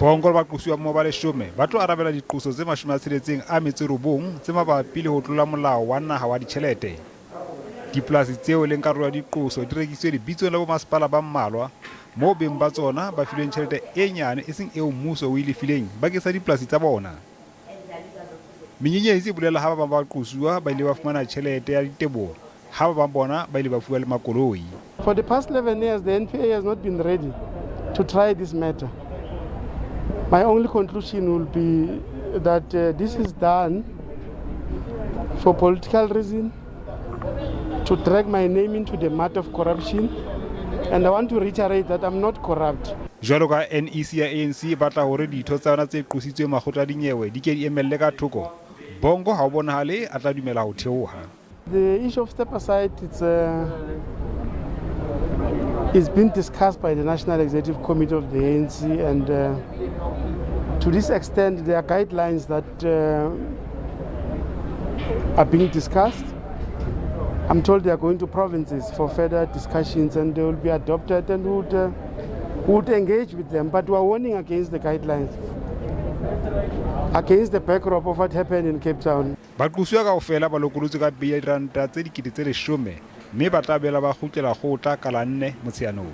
Bongo le baqosuwa mmoho ba 10 ba tlo arabela diqoso tse 69 tse mabapi le ho tlola molao wa naha wa ditjhelete. Dipolasi tseo e leng karolo ya diqoso di rekisitswe lebitsong la bomasepala ba mmalwa, moo beng ba tsona ba filweng tjhelete e nyane e seng eo mmuso o e lefileng bakeng sa dipolasi tsa bona. Menyenyetsi e bolela ha ba bang ba baqosuwa ba ile ba fumana tjhelete ya diteboho, ha ba bang bona ba ile ba fuwa le makoloi. For the past 11 years, the NPA has not been ready to try this matter. My only conclusion will be that this is done for political reason, to drag my name into the matter of corruption. And I want to reiterate that I'm not corrupt. Jwalo ka NEC ya ANC e batla hore ditho tsa yona tse qositsweng makgotla a dinyewe di ke di emelle ka thoko, Bongo ha ho bonahale a tla dumela ho theoha. The issue of step aside, it's been discussed by the National Executive Committee of the ANC, and to this extent, there are guidelines that are being discussed. I'm told they are going to provinces for further discussions, and they will be adopted, and we would engage with them. But we are warning against the guidelines, against the backdrop of what happened in Cape Town. Baqosuwa kaofela ba lokolotswe ka beili ya diranta tse 10,000 mme ba tla boela ba kgutlela kgotla ka la 4 Motsheanong.